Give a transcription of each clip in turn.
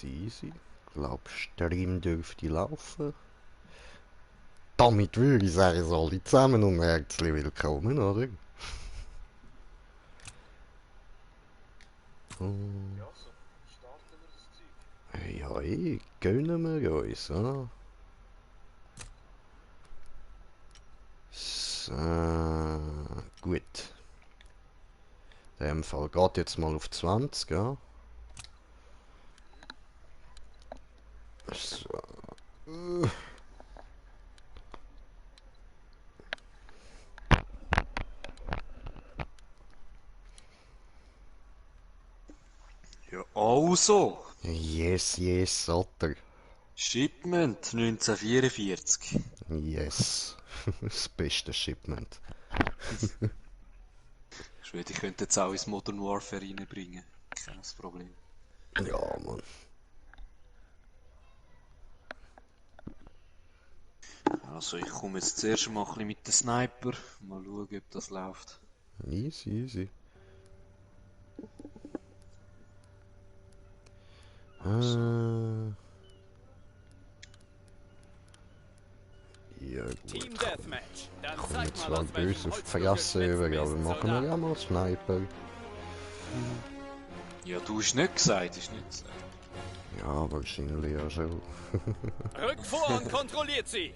Easy. Glaub, Stream dürfte laufen. Damit würde ich sagen, so alle zusammen und herzlich willkommen, oder? Und Ja, so starten wir das Zeug. ja, gönnen wir uns, oder? So, gut. In dem Fall geht jetzt mal auf 20, ja? So. Ja, also. Yes, yes, Otter. Shipment 1944. Yes. Das beste Shipment. Ich würde, ich könnte jetzt auch ins Modern Warfare reinbringen. Kein Problem. Ja, Mann. Also ich komme jetzt zuerst mal ein bisschen mit dem Sniper. Mal schauen, ob das läuft. Easy, easy. Ja, Team gut. Deathmatch. Dann Kommen zeig mal, zwar aus welchem böse auf die Holzstück Fresse über, aber machen wir ja mal Sniper. Ja, du hast nicht gesagt, hast nicht gesagt. Ja, wahrscheinlich ja schon. Rück vor und kontrolliert sie.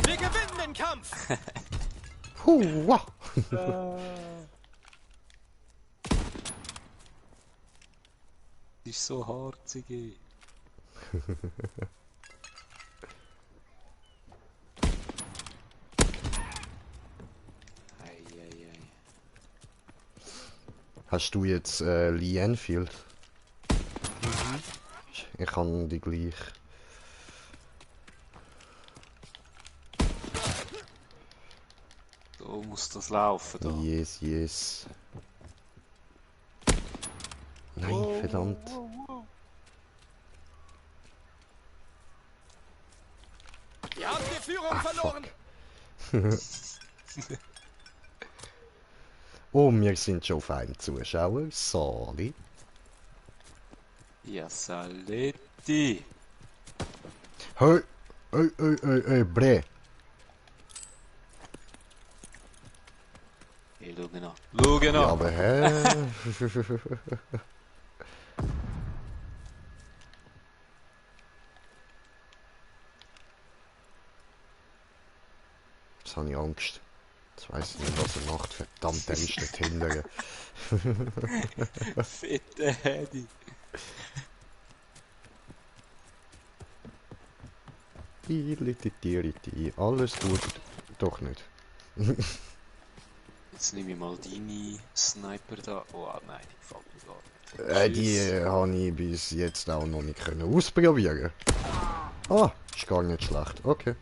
Wir gewinnen den Kampf. Hua! Das ist so harzig. Ei. Hast du jetzt Lee Enfield? Ich kann die gleich. So muss das laufen da. Yes, yes. Nein, verdammt. Wir haben die Führung verloren. Oh, wir sind schon auf einem Zuschauer. Sorry. Ja, Saletti. Hey, bre. Hey, schau genau. Schau Ja, genau. aber hä? Jetzt habe ich Angst. Jetzt weiss ich nicht, was er macht. Verdammt, der ist dort hinten. Fette Hedi. Alles gut. Doch nicht. Jetzt nehme ich mal deine Sniper da. Oh nein, die gefällt mir gar nicht. Die habe ich bis jetzt auch noch nicht können ausprobieren. Ah, ist gar nicht schlecht. Okay.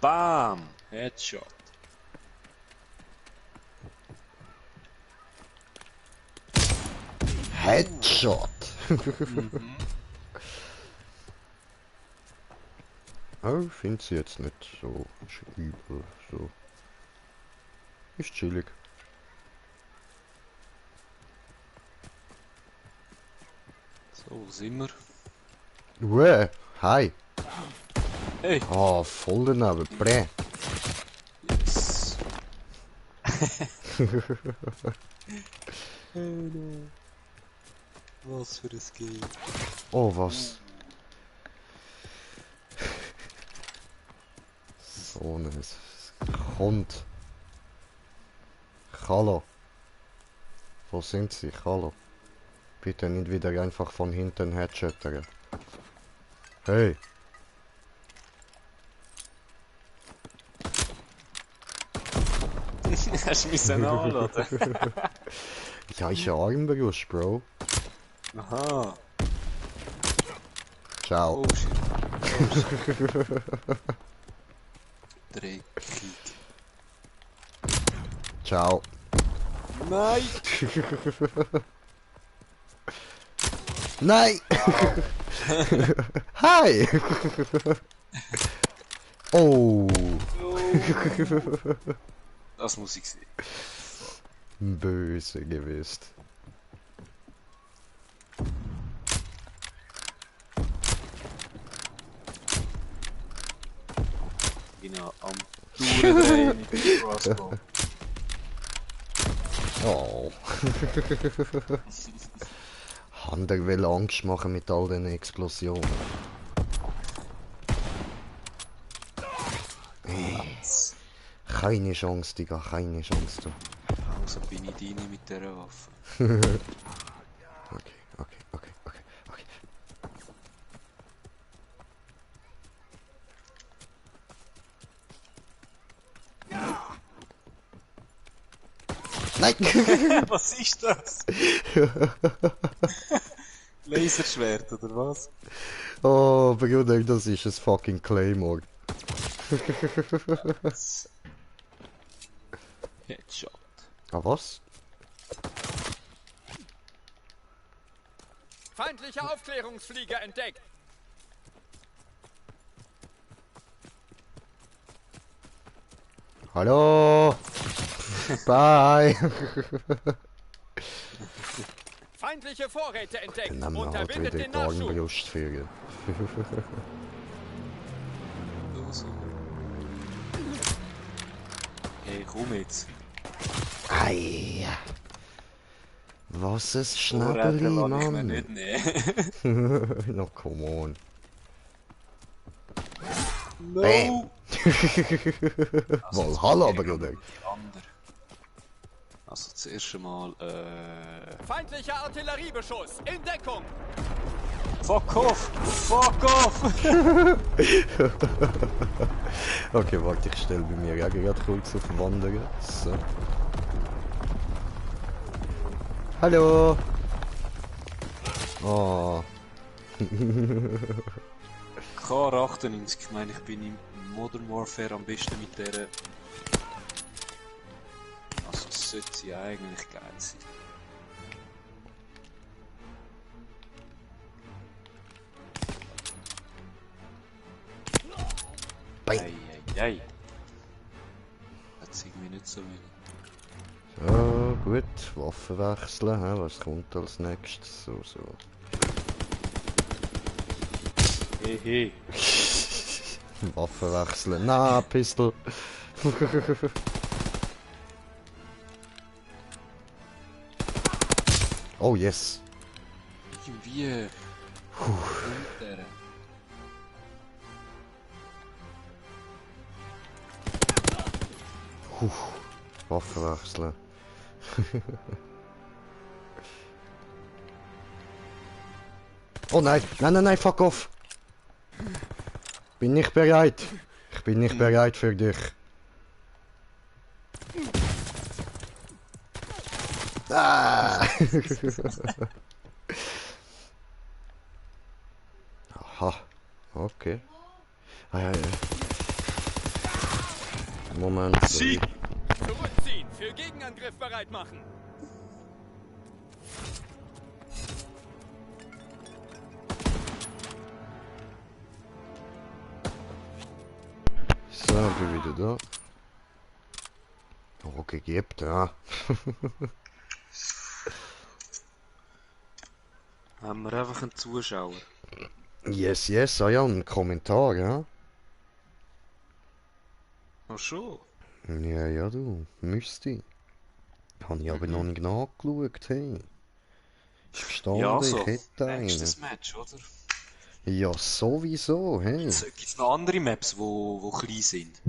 Bam! Headshot. Headshot. Oh, ich finde sie jetzt nicht so übel. So. Ist chillig. So, wo sind wir? Hi. Hey! Ah, voll daneben. Brä. Yes. Was für ein Game. Oh, was? So ein Hund. Hallo. Wo sind sie? Hallo. Bitte nicht wieder einfach von hinten headshottern. Hey. Hast du mich anladen? Ja, ist ja Armbrust, Bro. Aha. Ciao. Oh shit. Dreckig. Ciao. Nein! Nein! Hi! Oh! Das muss ich sehen. Böse gewesen. Genau, am Durchdrehen mit dem Crossbow. Oh. Hander will Angst machen mit all den Explosionen. Keine Chance, Digga, keine Chance. Du. Also bin ich rein mit dieser Waffe. Okay. Nein! Was ist das? Laserschwert oder was? Oh, Bruder, das ist ein fucking Claymore. Headshot. Ah, was? Feindlicher Aufklärungsflieger entdeckt. Hallo! Bye! Feindliche Vorräte entdeckt. Dann nehmen wir halt Unterbindet wieder den Nachschub. Garnbrustführer. Los. Hey, komm jetzt. Ei! Was ein Vorräte Schnäbeli, lasse ich mir Mann! nicht nehmen. No, come on. No! Bam. Valhalla, jetzt Bruder. die andere. Also zuerst einmal, Feindlicher Artilleriebeschuss. In Deckung. Fuck off! Fuck off! Okay, warte, ich stelle bei mir auch gerade kurz auf Wandern. So. Hallo! Oh. K98, ich meine, ich bin im Modern Warfare am besten mit der. Also, das sollte sie eigentlich geil sein. Bang. Eieiei. Hat's irgendwie nicht so will. So, gut. Waffen wechseln. Hä? Was kommt als nächstes? So. Hehe. Waffen wechseln. Na, Pistol. Oh, yes. Irgendwie. Mit der. Waffen wechseln. Oh nein, nein, fuck off. Bin nicht bereit. Ich bin nicht bereit für dich. Ah. Aha, okay. Ja. Moment. Sieg! Zurückziehen. Für Gegenangriff bereit machen. So, bin wieder da. Okay, gibt, ja. Haben wir einfach einen Zuschauer. Yes, ah ja, ein Kommentar, ja. Ach schon? Ja, du, müsste. Habe ich aber noch nicht nachgeschaut, hey. Ist gestanden, Ja, so. ich hätte einen. Nächstes Match, oder? Ja, sowieso, hey. Gibt es noch andere Maps, wo klein sind?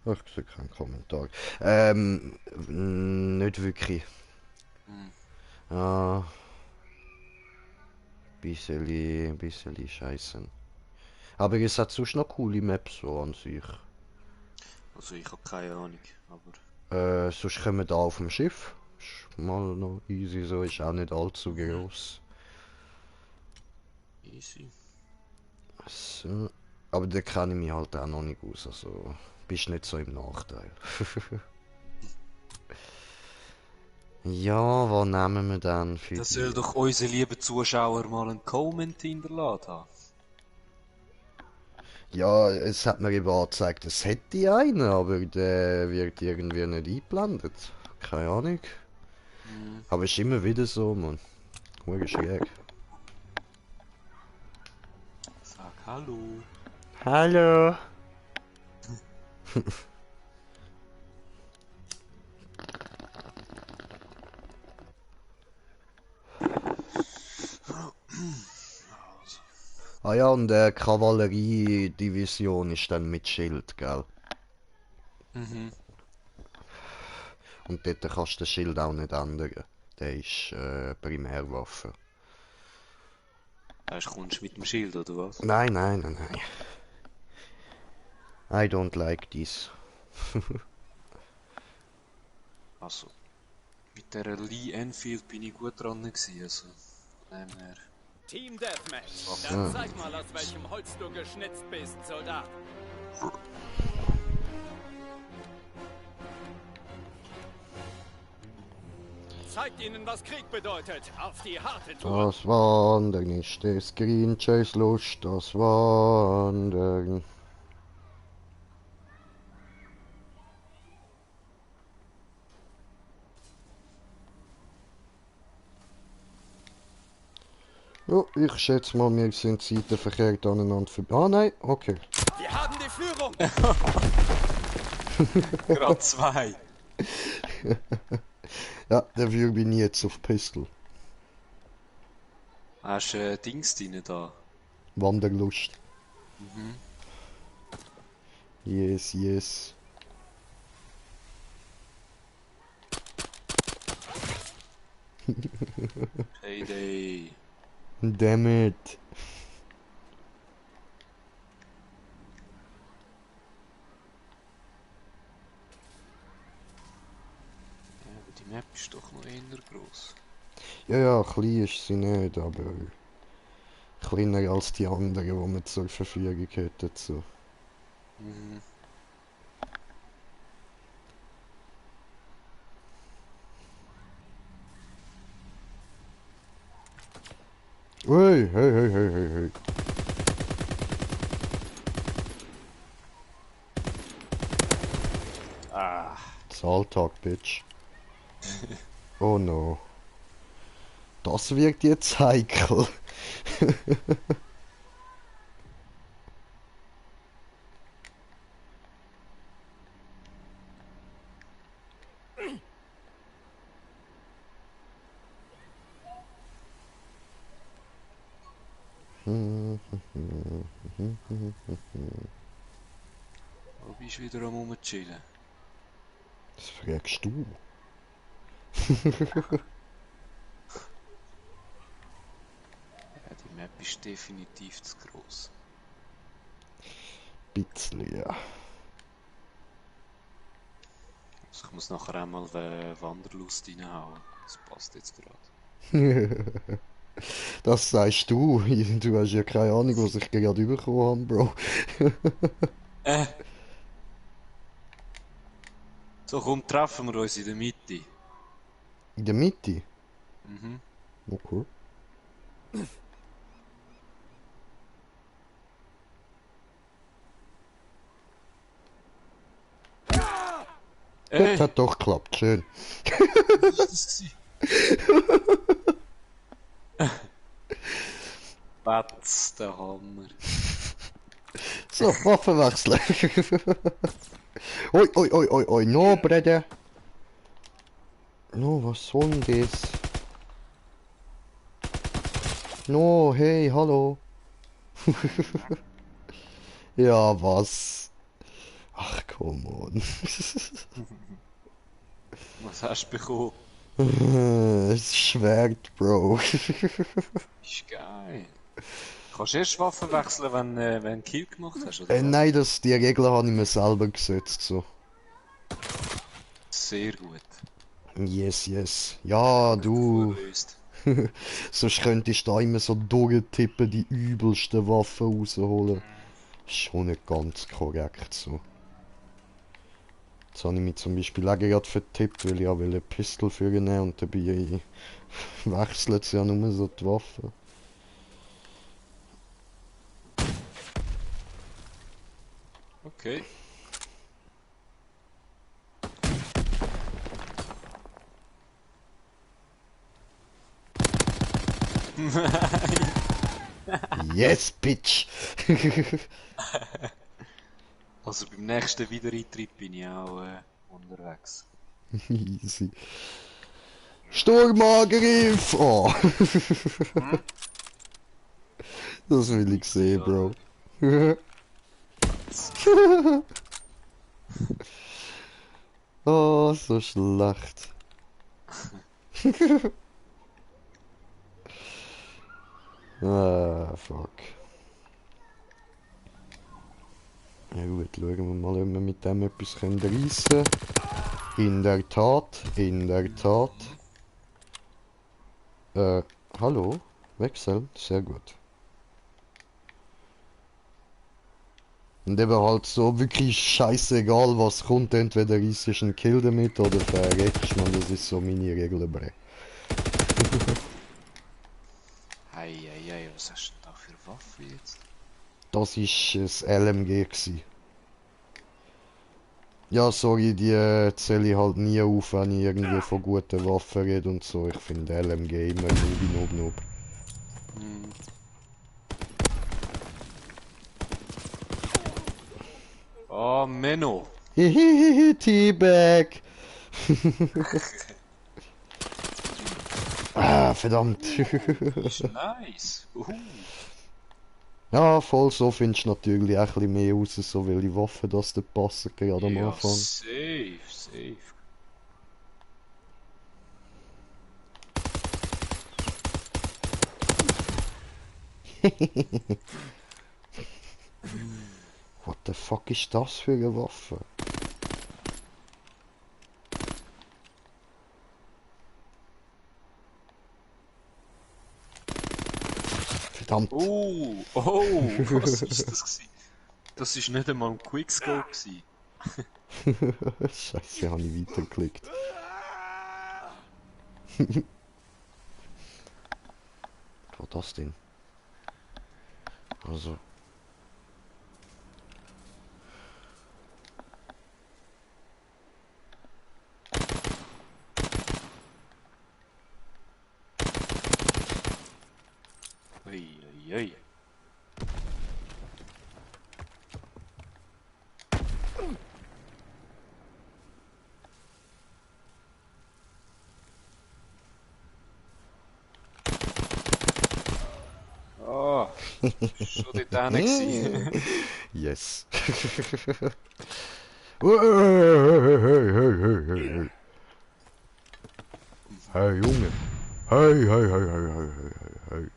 Ach, ich sehe keinen Kommentar. Nicht wirklich. Ah. Bisschen scheiße. Aber es hat sonst noch coole Maps so an sich. Also ich habe keine Ahnung, aber... Sonst kommen wir da auf dem Schiff. Ist mal noch easy, so ist auch nicht allzu groß. Easy. So. Aber da kenne ich mich halt auch noch nicht aus, also bist nicht so im Nachteil. Ja, was nehmen wir dann für Das die? soll doch unsere lieben Zuschauer mal einen Comment hinterlassen haben. Ja, es hat mir eben angezeigt, es hätte einen, aber der wird irgendwie nicht eingeblendet. Keine Ahnung. Hm. Aber es ist immer wieder so, Mann. Hure schräg. Sag Hallo. Hallo. Ah ja, und der Kavalleriedivision ist dann mit Schild, gell? Mhm. Und dort kannst du das Schild auch nicht ändern. Der ist Primärwaffe. Weißt du, kommst du mit dem Schild, oder was? Nein, nein, nein, nein. I don't like this. Also, mit der Lee Enfield bin ich gut dran gewesen, also. Von dem her. Team Deathmatch. So. Dann zeig mal, aus welchem Holz du geschnitzt bist, Soldat. Zeigt ihnen, was Krieg bedeutet. Auf die harte Tour. Das Wandern ist des Greenjays Lust, das Wandern. Ja, ich schätze mal, wir sind seitenverkehrt aneinander vorbei. Ah nein, okay. Wir haben die Führung. Gerade zwei. Ja, dafür bin ich jetzt auf Pistol. Hast du Dings drin da? Wanderlust. Yes, yes. Payday. Damn it. Ja, aber die Map ist doch noch eher gross. Ja, ja, klein ist sie nicht, aber kleiner als die anderen, die wir zur Verfügung hätten. So. Mhm. Hey, hey, hey, hey, hey, hey. Ah. Zahltag, Bitch. Oh no. Das wirkt jetzt heikel. Wo bist du wieder am rumchillen? Das fragst du. Ja, die Map ist definitiv zu gross. Bisschen, ja. Also ich muss nachher einmal Wanderlust reinhauen. Das passt jetzt gerade. Das sagst du. Du hast ja keine Ahnung, was ich gerade bekommen habe, Bro. So, komm, treffen wir uns in der Mitte. In der Mitte? Mhm. Okay. Ey, Das hat doch geklappt, schön. was war das? Batz, der Hammer. So, Waffen wechseln. Oi, oi, oi, oi, oi, no, Brede. No, was soll denn das? No, hey, hallo. Ja, was? Ach, come on. Was hast du bekommen? Es Schwert, Bro. Ist geil. Kannst du erst Waffen wechseln, wenn du einen Kill gemacht hast, oder was? Nein, die Regeln habe ich mir selber gesetzt, so. Sehr gut. Yes, yes. Ja, du. Vorlöst. Sonst könntest du da immer so durchtippen, die übelsten Waffen rausholen. Ist schon nicht ganz korrekt so. Jetzt habe ich mich zum Beispiel auch gerade vertippt, weil ich auch eine Pistol führen und dabei wechselt es ja nur so die Waffen. Okay. Yes, bitch! Also beim nächsten Wiedereintritt bin ich auch unterwegs. Easy. Sturmangriff! Oh! Das will ich sehen, Bro. Oh, so schlecht. Ah, fuck. Ja gut, schauen wir mal, ob wir mit dem etwas reissen können. In der Tat, in der Tat. Hallo? Wechsel? Sehr gut. Und eben halt so wirklich scheißegal was kommt, entweder reißt du einen Kill damit oder verreckst man, das ist so meine Regel, bre. Hey, was hast du denn da für Waffe jetzt? Das ist ein LMG gsi. Ja, sorry, die zähle ich halt nie auf, wenn ich irgendwie von guten Waffen rede und so. Ich finde LMG immer noob. Hm. Oh, Menno! Hihihihi, Teabag! Ah, verdammt. Ist nice! Ja, voll so findest du natürlich auch ein bisschen mehr raus, so welche Waffen das da passen, gerade am Ja, Anfang. safe. What the fuck ist das für eine Waffe? Verdammt. Was ist das gewesen? Das ist nicht einmal ein Quickscope gewesen. Scheiße, habe ich weitergeklickt. Was war das denn? Also. Ei. Oh, schon dort hinten. Yes. Hey Junge. Hey. Hey.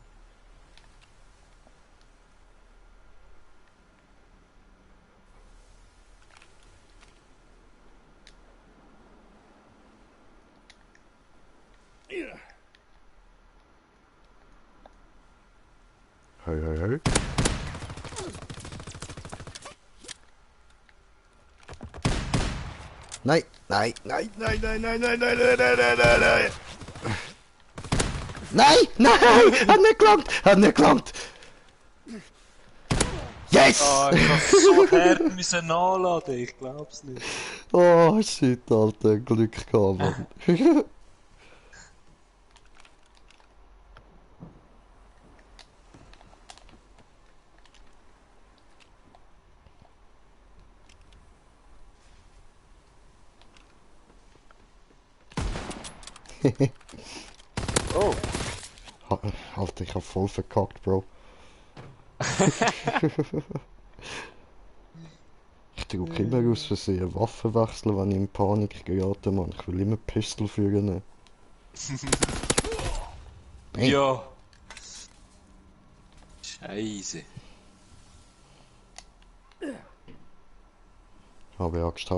Nein. Nein. Hat nicht gelangt. Yes! Oh, ich hab so hart müssen nachladen, ich glaub's nicht. Oh shit, Alter, Glück gehabt, Mann. Oh. Alter, ich hab voll verkackt, Bro. Ich drücke immer aus Versehen Waffen wechseln, wenn ich in Panik gerate, Mann. Ich will immer Pistol führen. Bang. Ja. Scheiße. Habe Axt.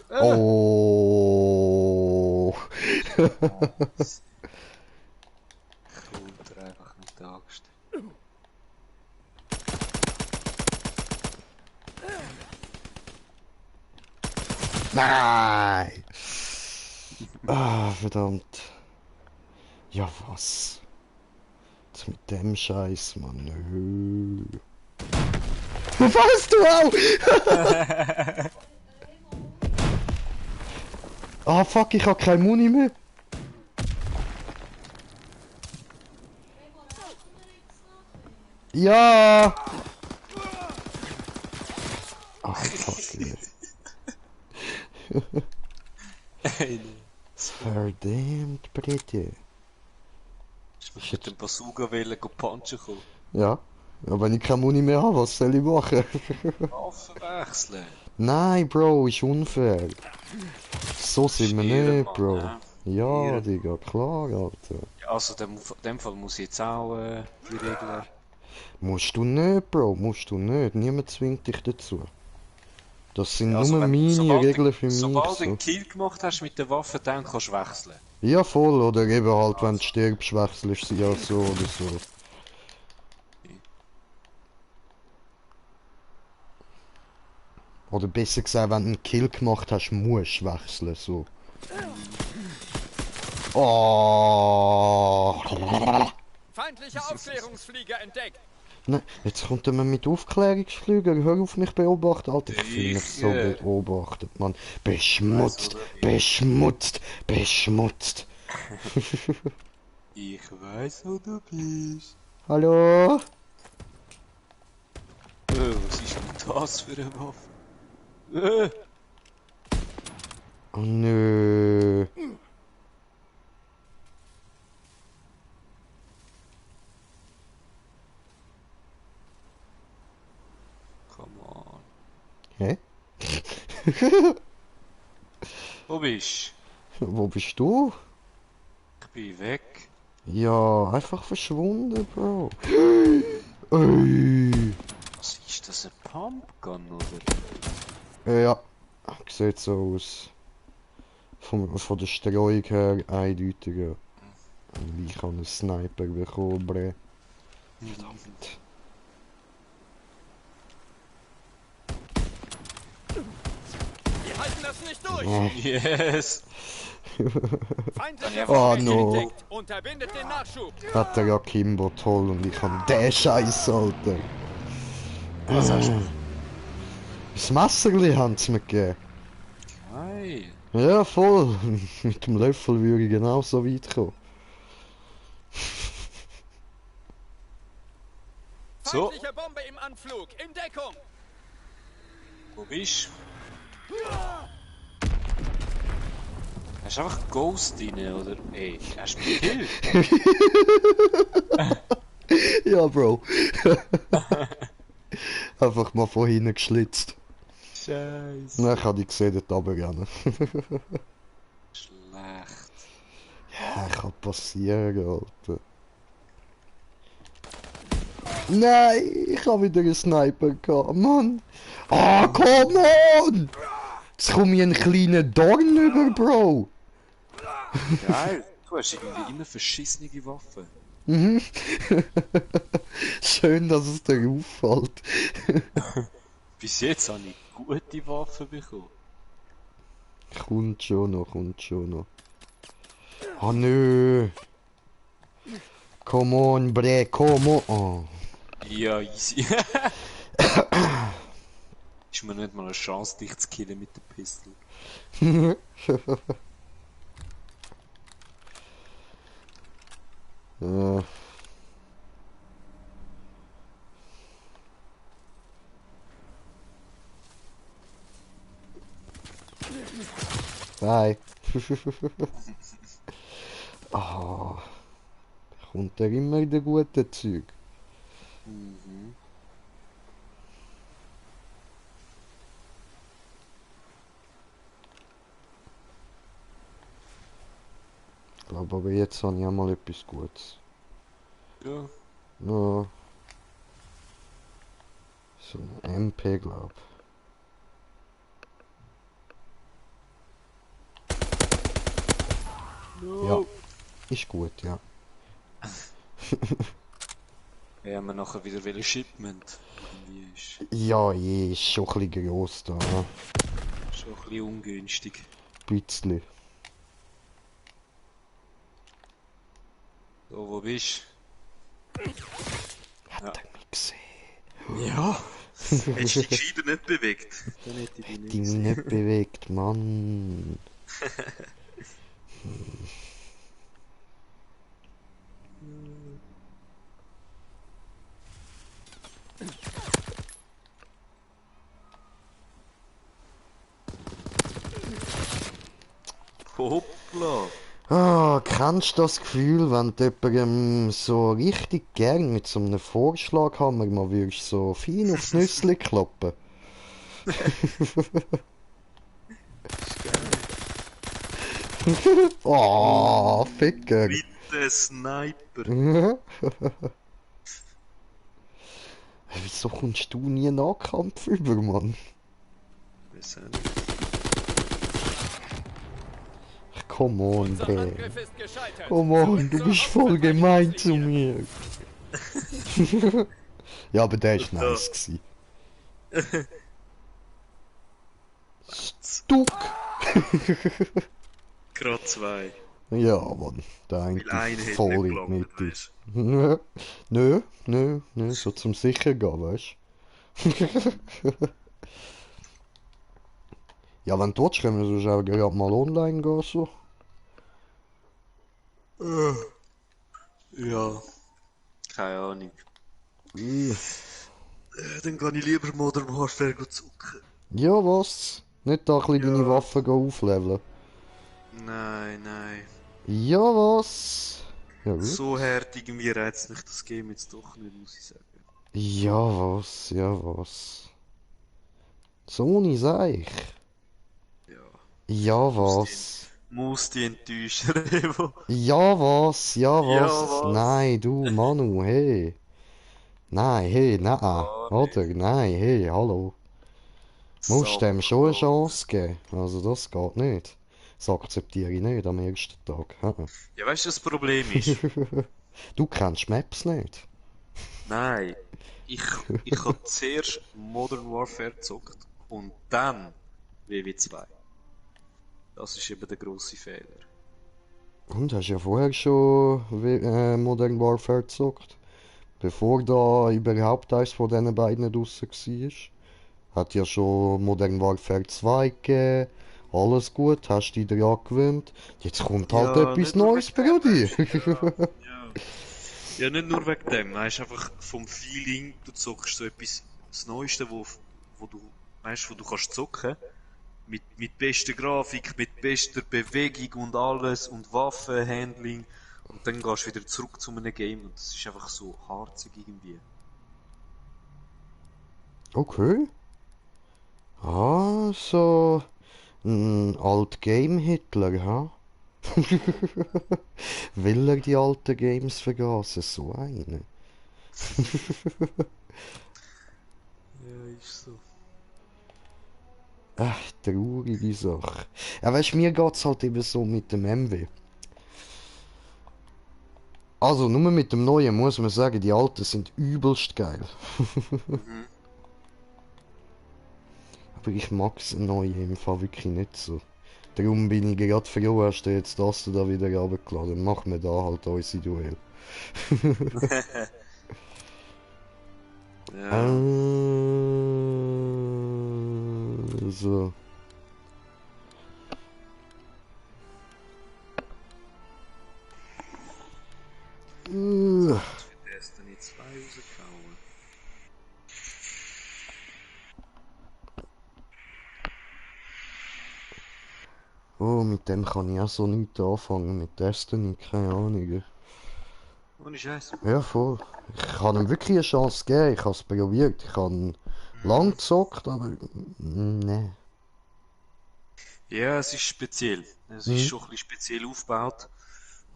Oh. Kommt er einfach mit der Axt. Nein! Ah, verdammt. Ja, was? Jetzt mit dem Scheiß, Mann. Nö. Was, du auch? Ah, fuck, ich hab keine Muni mehr. Ja! Ah, fuck, ey. Ey, nee. Verdammt, Bretje. Ich muss mit dem Bazooka wählen, punchen kommen. Ja. Ja, wenn ich keine Muni mehr habe, was soll ich machen? Waffen wechseln. Nein, Bro, ist unfair. So sind wir Schwierig, nicht, Mann, Bro. ja. Ja, Schwierig. Digga, klar, Alter. Ja, also in dem Fall muss ich jetzt auch die Regeln. Musst du nicht, Bro, musst du nicht. Niemand zwingt dich dazu. Das sind Ja, nur also meine Regeln für mich, sobald du so. einen Kill gemacht hast mit der Waffe, dann kannst du wechseln. Ja, voll, oder eben halt, wenn du Also, stirbst, wechselst du sie ja so oder so. Oder besser gesagt, wenn du einen Kill gemacht hast, musst du wechseln, so. Oh. Feindliche Aufklärungsflieger entdeckt. Nein, jetzt kommt er mit Aufklärungsflügen. Hör auf mich beobachten, Alter. Ich fühle mich so Sicher. beobachtet, Mann. Ich weiss, wo Beschmutzt, du bist. beschmutzt, beschmutzt. Ich weiß, wo du bist. Hallo? Was ist denn das für eine Waffe? Oh nö. Come on. Hä? Wo bist Wo bist du? du? Ich bin weg. Ja, einfach verschwunden, Bro. Ey. Was ist das, ein Pumpgun oder? Ja, sieht so aus. Von der Streuung her eindeutig, ja. Und ich habe einen Sniper bekommen, bre. Verdammt. Wir halten das nicht durch. Oh, Yes! Feindliche Oh, Waffe no. entdeckt. Unterbindet den Nachschub. hat er ja Kimbo toll und ich habe den Scheiß, Alter. Was hast du? Das Messerli haben sie mir gegeben. Geil! Ja, voll. Mit dem Löffel würde ich genauso weit kommen. So, Feindliche Bombe im Anflug. In Deckung. wo bist du? Hast du einfach Ghost rein, oder? Ey, hast du mich gekillt? Ja, Bro. Einfach mal von hinten geschlitzt. Scheiße. Dann habe ich gesehen, dort runterrennen. Schlecht. Ja, kann passieren, Alter. Nein, ich habe wieder einen Sniper gehabt, Mann. Ah, come on! Jetzt komme ich einen kleinen Dorn über, Bro. Geil. Du hast irgendwie immer verschissene Waffen. Mhm. Schön, dass es dir auffällt. Bis jetzt habe ich gute Waffen bekommen. Kommt schon noch, kommt schon noch. Ah, nö. Come on, bre, come on. Oh. Ja, easy. Ist mir nicht mal eine Chance, dich zu killen mit der Pistole. Ja. Bye. Ah, kommt er immer in der guten Zeug. Mhm. Ich glaube aber jetzt habe ich auch mal etwas Gutes. Ja. Ja. So ein MP, glaube ich. Ja, ist gut, ja. Ja, haben wir nachher wieder welche Shipment. Irgendwie ist Ja, je, ist schon ein bisschen gross da. Ne? schon ein bisschen ungünstig. Bisschen. So, wo bist Hat er mich gesehen? du? Ja. Hättest du dich gescheiter nicht bewegt? Dann hätte ich dich nicht Die mich gesehen. nicht bewegt, Mann. Hoppla. Ah, kennst du das Gefühl, wenn du jemandem so richtig gern mit so einem Vorschlaghammer mal würdest so fein auf die Nüsse kloppen? Oh, Ficker. Bitte Sniper. Wieso kommst du nie Nahkampf über, Mann? Weiß auch nicht. Come on, Unser Bre. Angriff ist gescheitert. Come on, Zurück du zur bist voll gemein zu Hauptverteidigungslinie. mir. Ja, aber der ist Da. nice gsi. Stuck! Gerade 2. Ja, Mann, der eine Weil einer hätte voll nicht in die gelangt, Mitte. weißt Nö, so zum sicher gehen, weißt du? Ja, wenn du willst, können wir sonst auch gerade mal online gehen, so. du? Ja. Keine Ahnung. Dann gehe ich lieber Modern Warfare zocken. Ja, was? Nicht da ein bisschen deine Ja. Waffen aufleveln. Nein, nein. Ja, was? Ja, gut. So hart irgendwie reizt mich das Game jetzt doch nicht, muss ich sagen. Ja, was? Ja, was? So ohne Seich. Ja. Ja, was? Muss die enttäuschen, Revo. Ja, was? Ja, Ja, was? was? Nein, du, Manu, hey. Nein, hey, nein. Gar Oder? Nein, hey, hallo. Musst dem schon eine Sackgott. Chance geben. Also, das geht nicht. Das akzeptiere ich nicht am ersten Tag. Ja, weißt du, das Problem ist? Du kennst Maps nicht. Nein. Ich habe zuerst Modern Warfare gezockt und dann WW2. Das ist eben der grosse Fehler. Und hast ja vorher schon Modern Warfare gezockt. Bevor da überhaupt eins von diesen beiden draussen war. Hat ja schon Modern Warfare 2 gegeben. Alles gut, hast dich daran gewöhnt. Jetzt kommt halt Ja, etwas nicht nur Neues bei wegen dem, dir. Ja. Ja, nicht nur wegen dem. Weißt einfach vom Feeling, du zockst so etwas, das Neueste, wo du, weißt, wo du kannst zocken. Mit bester Grafik, mit bester Bewegung und alles und Waffenhandling. Und dann gehst du wieder zurück zu einem Game und das ist einfach so harzig irgendwie. Okay. Ah, so ein Alt-Game-Hitler, ha? Will er die alten Games vergasen? So eine. Ja, ist so. Echt traurige Sache. Ja, weißt du, mir geht's halt eben so mit dem MW. Also, nur mit dem Neuen muss man sagen, die Alten sind übelst geil. Aber ich mag's Neue im Fall wirklich nicht so. Darum bin ich gerade froh, hast du jetzt das da wieder runtergeladen. Machen wir da halt unsere Duell. Ja. So. Für Destiny 2 rausgehauen. Oh, mit dem kann ich auch so nichts anfangen. Mit Destiny, keine Ahnung. Ohne Scheiß. Ja, voll. Ich habe ihm wirklich eine Chance gegeben. Ich habe es probiert. Ich habe ihn lang gezockt, aber. Nee. Ja, es ist speziell. Es ist schon ein bisschen speziell aufgebaut.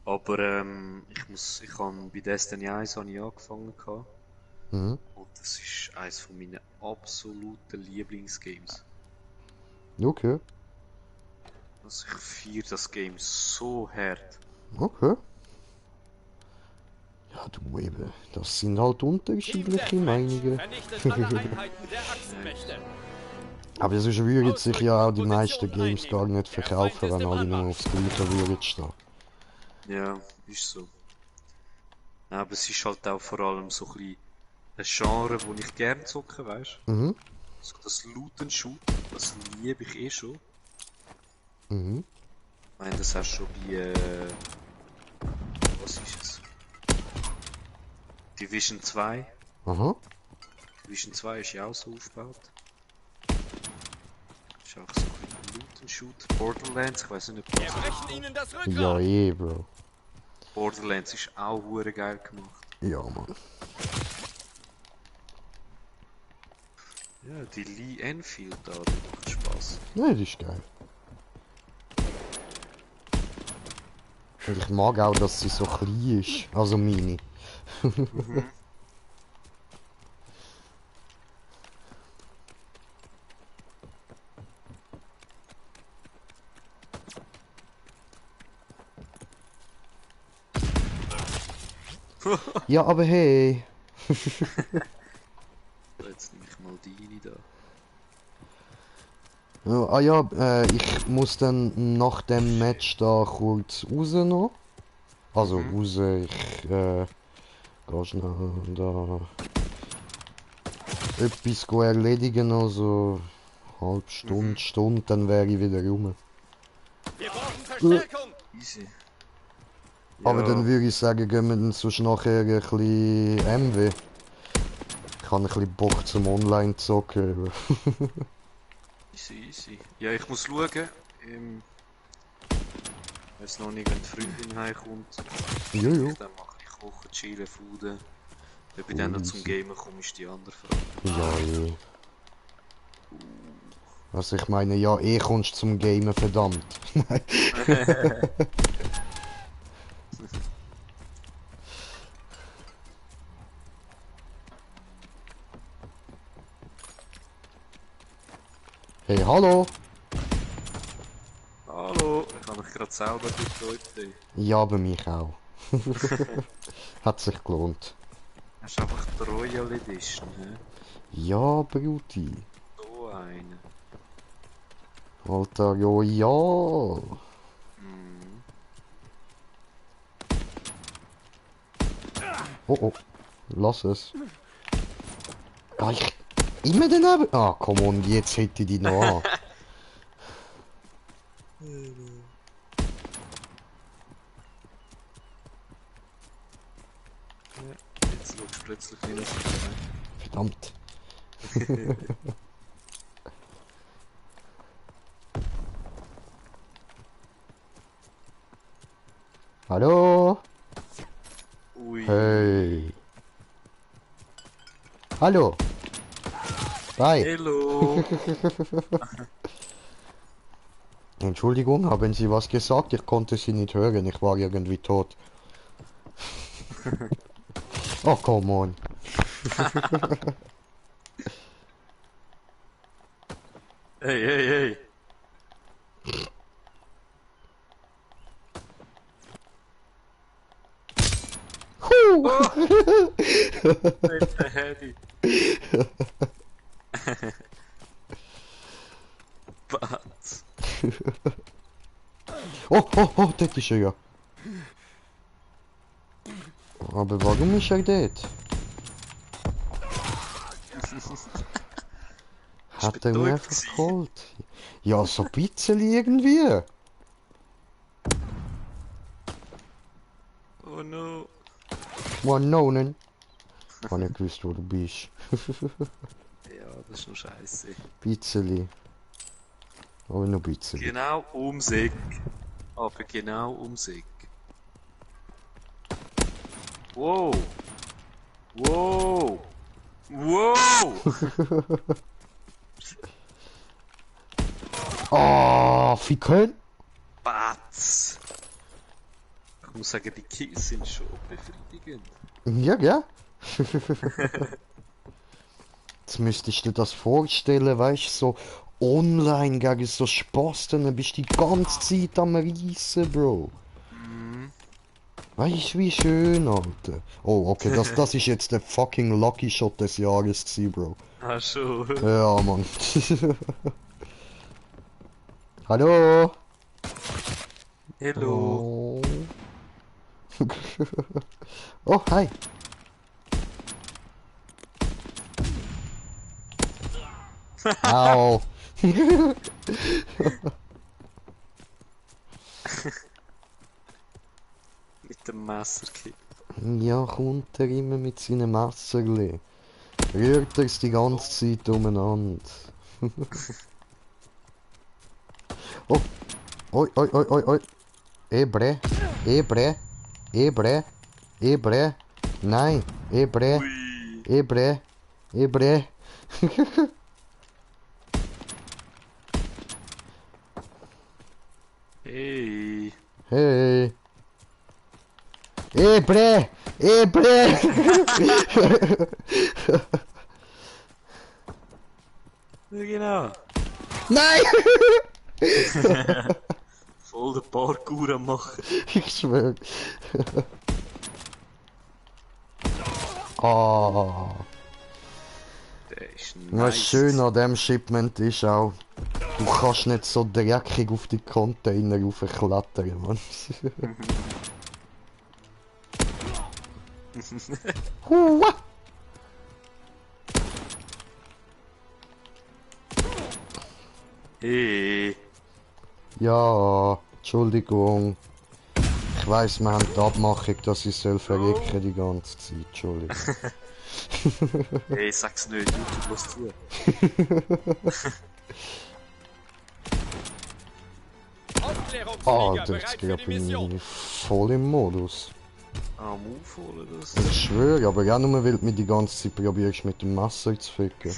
Aber ich habe bei Destiny 1 habe ich angefangen gehabt. Mhm. Und das ist eines von meinen absoluten Lieblingsgames. Okay. Also ich feiere das Game so hart. Okay. Ja, du eben. Das sind halt Team unterschiedliche Deathmatch. Meinungen. Vernichtet alle Einheiten der Achsenmächte. Aber sonst würden sich ja auch die Ausrücken und meisten Position Games gar einnehmen. nicht Der verkaufen, Feind ist wenn im alle nur Anmarsch. aufs Gleiche würden stehen. Ja, ist so. Aber es ist halt auch vor allem so ein bisschen ein Genre, wo ich gerne zocke, weißt du? Mhm. So das Loot and Shoot, das liebe ich eh schon. Mhm. Ich meine, das hast du schon bei, was ist es? Division 2. Aha. Division 2 ist ja auch so aufgebaut. Ist auch so ein bisschen Loot and Shoot. Borderlands, ich weiß nicht, ob Wir das brechen ihnen das Rückgrat. Ja, eh, Bro. Borderlands ist auch hure geil gemacht. Ja, Mann. Ja, die Lee Enfield da, die macht Spaß. Ja, das ist geil. Und ich mag auch, dass sie so klein ist. Also meine. Ja, aber hey. Jetzt nehme ich mal die rein da. Ja, ah ja, ich muss dann nach dem Match da kurz raus noch. Also raus, ich geh schnell da etwas erledigen, also halbe Stunde, Stunde, dann wäre ich wieder rum. Wir brauchen Verstärkung. Easy. Aber dann würde ich sagen, gehen wir dann sonst nachher ein bisschen MW. Ich habe ein bisschen Bock zum Online zocken. Easy, easy. Ja, ich muss schauen. Ich weiß noch nicht, wenn die Freundin heimkommt. Jojo. Dann mache ich kochen, chillen, fooden. Wenn ich dann noch zum Gamen komme, ist die andere Frage. Ja, ja. Also ich meine, ja, kommst zum Gamen, verdammt. Hey, hallo. Hallo, ich habe mich gerade selber betreut. Ja, aber mich auch. Hat sich gelohnt. Hast du einfach die Royal Edition, hä? Ja, Bruti. So eine. Alter, Royal. Oh, oh. Lass es. Ah, immer daneben. Ah, komm on, jetzt hätte ich die noch an. Jetzt schaust du plötzlich nicht mehr. Verdammt. Hallo? Ui. Hey. Hallo. Hi. Hello. Entschuldigung, haben Sie was gesagt? Ich konnte Sie nicht hören. Ich war irgendwie tot. Oh, come on. Hey, hey, hey. Mit der Hedy. Batz. Oh, oh, oh, dort ist er ja. Aber warum ist er dort? Hat er mich einfach geholt? Ja, so ein bisschen irgendwie. Oh no. One known. Ich habe nicht gewusst, wo du bist. Ja, das ist nur scheiße. Bisschen. Aber nur ein bisschen. Genau ums Eck. Aber genau ums Eck. Wow. Wow. Wow. Ah, ficken. Batz. Ich muss sagen, die Kills sind schon befriedigend. Ja, gell? Jetzt müsstest du dir das vorstellen, weißt du, so online gegen so Spasten, dann bist du die ganze Zeit am Reissen, Bro. Weißt du, wie schön, Alter. Oh, okay, das ist jetzt der fucking Lucky Shot des Jahres gewesen, Bro. Ah, schon. Ja, Mann. Hallo. Hello. Oh. Oh, hi. Au. Mit dem Messerkick. Ja, kommt er immer mit seinen Messerli. Rührt er's die ganze Zeit umeinander. Oh. Oi, oi, oi, oi, oi. Ebre. Ebre. Ebre. Ebre. Nein. Ebre. Ui. Ebre. Ebre. Hey. Hey. Ebre. Ebre. Ja, genau. Nein. Voll den Parkour am machen. Ich schwör. Ah. Der ist Was nice. schön an dem Shipment ist auch, du kannst nicht so dreckig auf die Container raufklettern, Mann. Hua! Hey. Ja, Entschuldigung. Ich weiss, wir haben die Abmachung, dass ich soll verrecken die ganze Zeit. Entschuldigung. Hey, sag's nicht, YouTube was zu. Aufklärungsflieger Alter, jetzt bereit für die bin Mission. ich voll im Modus. Am aufholen das. Ich schwöre, aber auch nur, weil du mich die ganze Zeit probierst mit dem Messer zu ficken.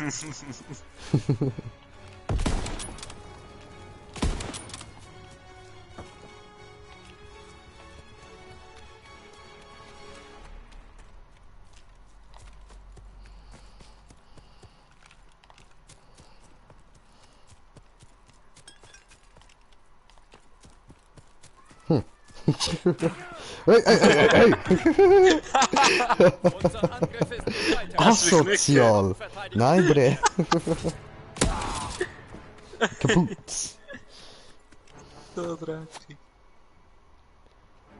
Hey, hey, hey, hey, hey. Unser Angriff ist gescheitert. Asozial! Verteidigung. Nein, Bre. Kaputt. Da dreckig.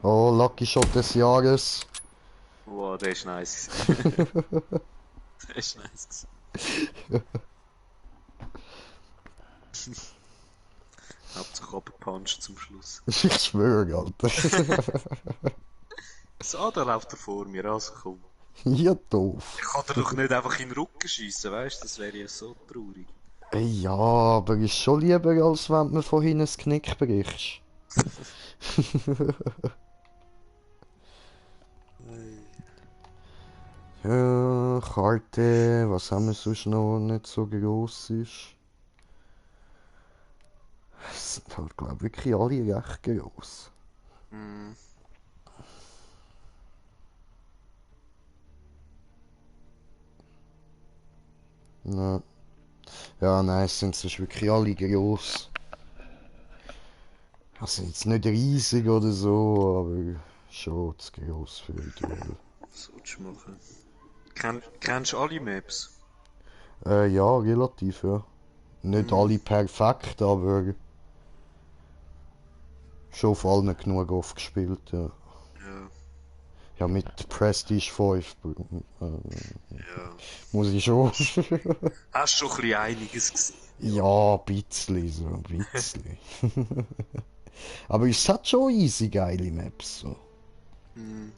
Oh, Lucky Shot des Jahres. Wow, der ist nice. Der ist nice. Hauptsache abgepuncht zum Schluss. Ich schwöre, Alter. So, da läuft er vor mir, also komm. Ja, doof. Ich kann dir doch nicht einfach in den Rücken schiessen, weißt du? Das wäre ja so traurig. Ey, ja, aber ist schon lieber, als wenn du mir von hinten das Knick brichst. Ja, Karte, was haben wir sonst noch nicht so gross ist? Es sind halt, glaube ich, wirklich alle recht gross. Mhm. Ja. Ja, nein, es sind sonst wirklich alle gross. Also jetzt nicht riesig oder so, aber schon zu gross für ein Duell. Was sollst du machen? Kennst du alle Maps? Ja, relativ, ja. Nicht alle perfekt, aber schon auf allen genug oft gespielt, ja. Ja. Ja, mit Prestige 5 Ja. muss ich schon. Hast schon ein bisschen einiges gesehen? Ja, ein bisschen, so ein bisschen. Aber es hat schon easy geile Maps, so. Mhm.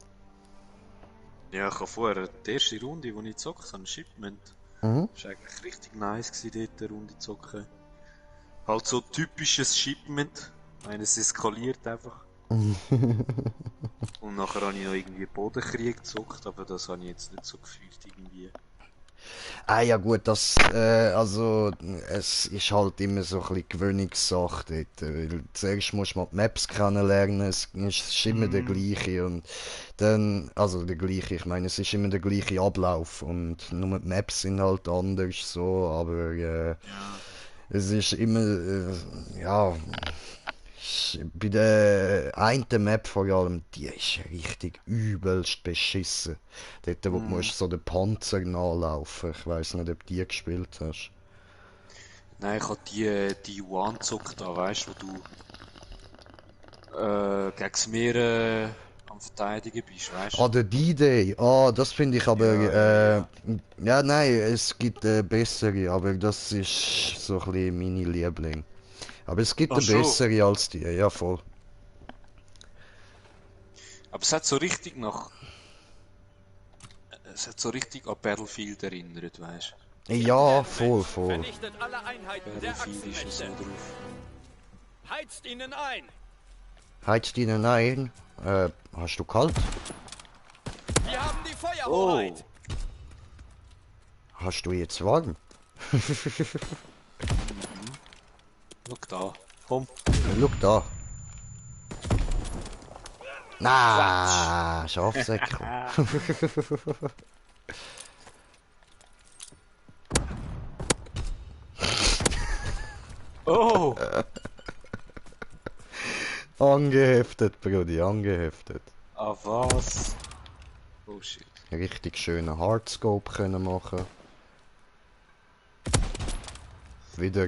Ja, ich habe vorher die erste Runde, die ich gezockt habe, Shipment. Mhm. Das war eigentlich richtig nice gewesen, dort eine Runde zu zocken. Halt so typisches Shipment. Ich meine, es eskaliert einfach. Und nachher habe ich noch irgendwie Bodenkrieg gezockt, aber das habe ich jetzt nicht so gefühlt irgendwie. Ah ja gut, das, also, es ist halt immer so ein bisschen Gewöhnungssache dort, weil zuerst musst du mal die Maps kennenlernen, es ist immer der gleiche und dann, also der gleiche, ich meine, es ist immer der gleiche Ablauf und nur die Maps sind halt anders so, aber Ja. es ist immer, ja, bei der einen Map vor allem, die ist richtig übelst beschissen. Dort, wo du musst so den Panzer nachlaufen. Ich weiß nicht, ob du die gespielt hast. Nein, ich habe die One gezockt, da weißt du, wo du gegen das Meer am Verteidigen bist, weißt Ah, du? der D-Day. Ah, das finde ich aber, ja, nein, es gibt bessere, aber das ist so ein bisschen meine Liebling. Aber es gibt Ach eine schon. bessere als die, ja voll. Aber es hat so richtig nach. Es hat so richtig an Battlefield erinnert, weißt Ja, voll, Mensch, voll. vernichtet alle Einheiten du? der Battlefield ist ja so Achsenmächte. drauf. Heizt ihnen ein. Heizt ihnen ein. Hast du kalt? Wir haben die Oh! Feuerhoheit. Hast du jetzt warm? Schau da. Komm. Schau da. Na, Schafsäckel. Oh! Angeheftet, Brudi, angeheftet. Ah, was? Oh shit. Richtig schönen Hardscope können machen. Wieder.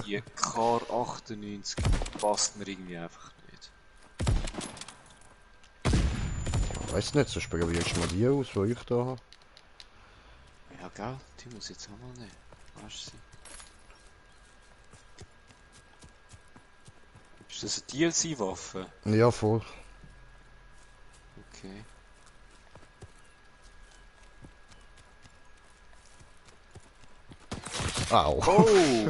Die Kar 98 passt mir irgendwie einfach nicht. Weiß nicht, sonst probierst du mal die aus, die ich da habe. Ja, gell? Die muss ich jetzt auch mal nehmen. Weißt du? Ist das eine DLC-Waffe? Ja, voll. Okay. Au. Oh!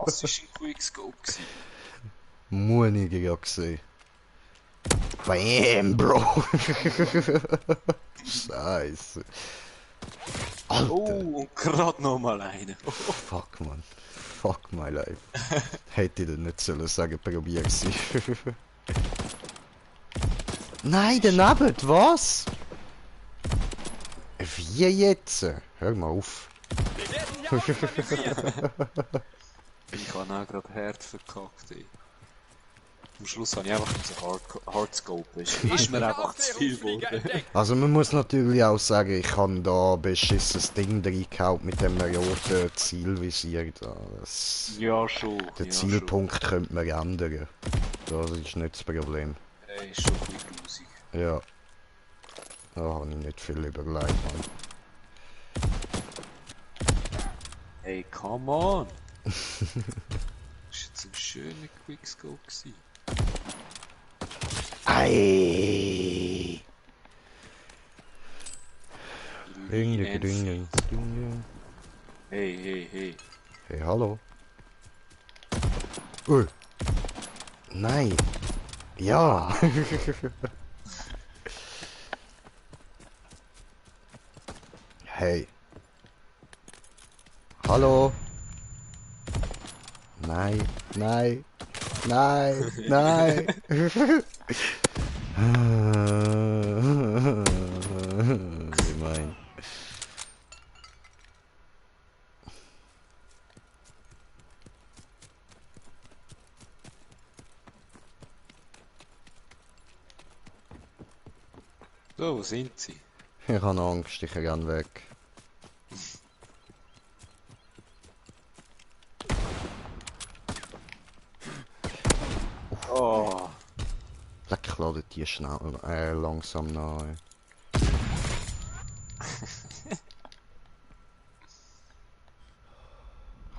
Das ist ein Quickscope gewesen. Muss ich ja gesehen. Bam, Bro. Scheiße. Alter. Oh, und gerade noch mal eine. Fuck, man. Fuck my life. Hätte ich dir nicht sollen sagen, probier sie. Nein, daneben, was? Wie jetzt? Hör mal auf. Wir werden hier ausmanövriert. Ich habe auch gerade hart verkackt, ey. Am Schluss habe ich einfach Hardscope. Ist mir einfach zu viel geworden. Also man muss natürlich auch sagen, ich habe da ein beschissenes Ding reingehauen mit dem roten Zielvisier da. Das, Ja, schon. den ja, Zielpunkt könnte man ändern. Das ist nicht das Problem. Schon. Ey, ist schon ein bisschen grusig. Ja. Da habe ich nicht viel überlegt, Mann. Ey, come on! Das war jetzt ein schöner Quickscope gewesen. Ei! Ding, ding, Enfield. ding, ding, ding. Hey, hey, hey. Hey, hallo. Nein. Ja. Hey. Hallo. Nein, nein, nein, nein. Gemein. So, wo sind sie? Ich habe Angst, ich renne weg. Oh! Leck, ladet die schnell, langsam nach.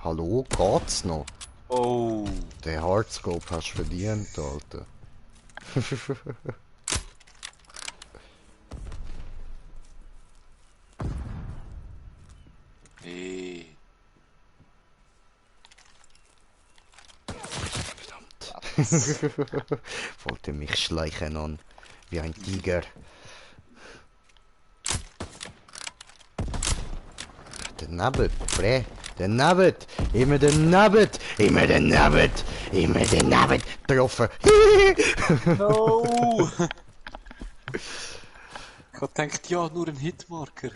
Hallo, geht's noch? Oh! Den Hardscope hast du verdient, Alter. Hey! Wollte mich schleichen an, wie ein Tiger. Daneben, bre, daneben, immer daneben, immer daneben, immer daneben, getroffen. No! Ich hab gedacht, ja, nur ein Hitmarker.